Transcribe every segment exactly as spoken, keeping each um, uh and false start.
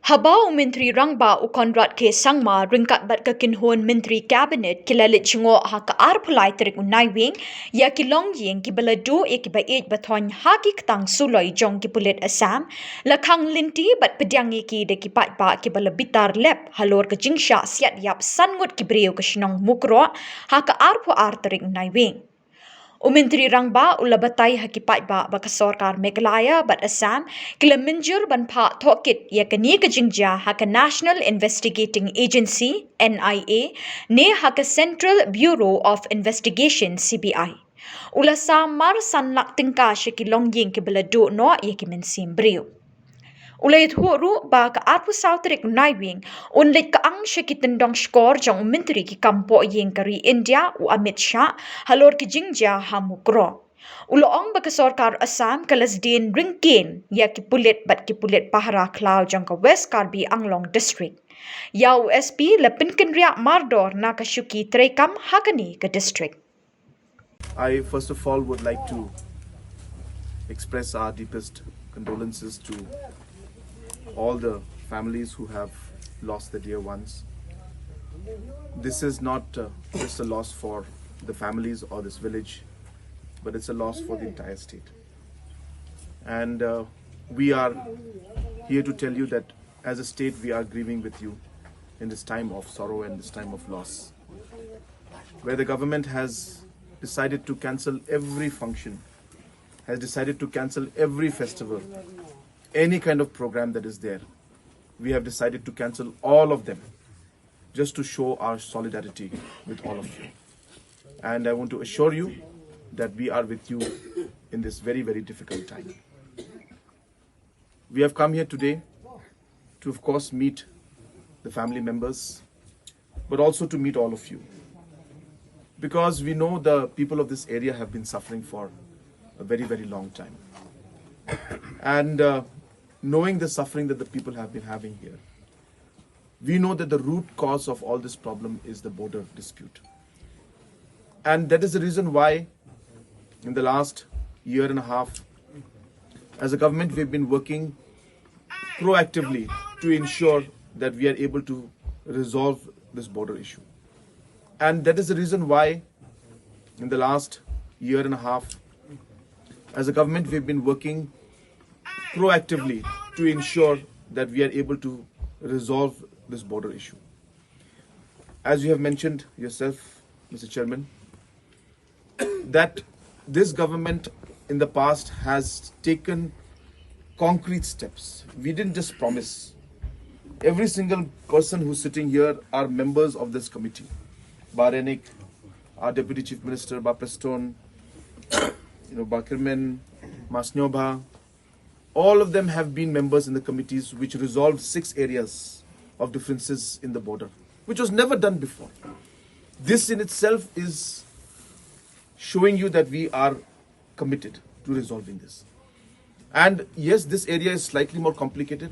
Haba u Myntri Rangbah u Conrad K Sangma ryngkat bad ka kynhun Myntri Cabinet ki la leit jngoh ha ka arphew lai tarik u Naiwieng ïa ki longïing kiba la duh ïa kiba ïeit ba thoiñ ha ki ktang suloi jong ki pulit Assam, la khang lynti bad pdiang ïa ki da ki paidbah kiba la bitar lep halor ka jingshah siat ïap san ngut ki briew ka shnong Mukroh ha ka arphew ar tarik u Naiwieng. U Myntri Rangbah u la batai ha ki paidbah ba ka sorkar Meghalaya bad Assam ki la mynjur ban phah tohkit ïa kane ka jingjia ha ka National Investigating Agency, N I A, ne ha ka Central Bureau of Investigation, C B I. U la sam mar san lak tyngka sha ki longïing kiba la duh noh ïa ki mynsiem briew. U la ïathuh ruh ba ka arphew saw tarik u Naiwieng un leit kyang sha ki tyndong shkor jong u Myntri ki kam pohïing ka ri India u Amit Shah halor ki jingjia ha Mukroh. U la ong ba ka sorkar Assam ka la sdien ryngkien ïa ki pulit bad ki pulit pahara khlaw jong ka West Karbi Anglong District. Ïa u S P la pynkynriah mardor na ka shuki treikam ha kane ka district. I first of all would like to express our deepest condolences to all the families who have lost their dear ones. This is not uh, just a loss for the families or this village, but it's a loss for the entire state. And uh, we are here to tell you that as a state, we are grieving with you in this time of sorrow and this time of loss, where the government has decided to cancel every function, has decided to cancel every festival, any kind of program that is there. We have decided to cancel all of them just to show our solidarity with all of you. And I want to assure you that we are with you in this very, very difficult time. We have come here today to, of course, meet the family members, but also to meet all of you. Because we know the people of this area have been suffering for a very, very long time. And uh, knowing the suffering that the people have been having here, we know that the root cause of all this problem is the border dispute. And that is the reason why, in the last year and a half, as a government, we've been working proactively to ensure that we are able to resolve this border issue. And that is the reason why, in the last year and a half, as a government, we've been working proactively to ensure that we are able to resolve this border issue. As you have mentioned yourself, Mister Chairman, that this government in the past has taken concrete steps. We didn't just promise. Every single person who's sitting here are members of this committee. Bah Renik, our Deputy Chief Minister, Bah Prestone, you know, Bah Kyrmen, Bah Sniawbha, all of them have been members in the committees which resolved six areas of differences in the border, which was never done before. This in itself is showing you that we are committed to resolving this. And yes, this area is slightly more complicated,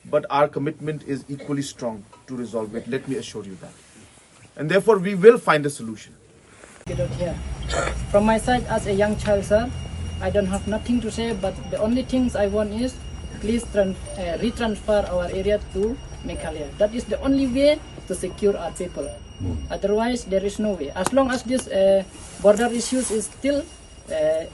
but our commitment is equally strong to resolve it. Let me assure you that. And therefore, we will find a solution. From my side, as a young child, sir, I don't have nothing to say, but the only things I want is please tran- uh, retransfer our area to Meghalaya. That is the only way to secure our people. Otherwise, there is no way. As long as this uh, border issues is still uh,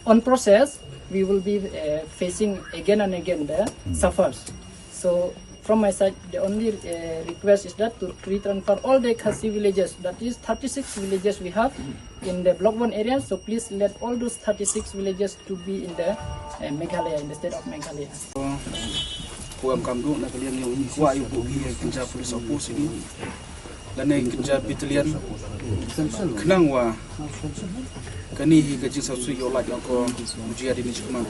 on process, we will be uh, facing again and again the suffers. So from my side, the only uh, request is that to retransfer all the Khasi villages, that is thirty-six villages we have in the Block one area. So please let all those thirty-six villages to be in the uh, Meghalaya, in the state of Meghalaya. Ko em kam duh na ka liang ïa u kwah ïa u kynja police outpost ïa u lane kynja battalion khnang wa kane hi ka jingsngewsih ïa u lait ïa ko u jia dini jikman.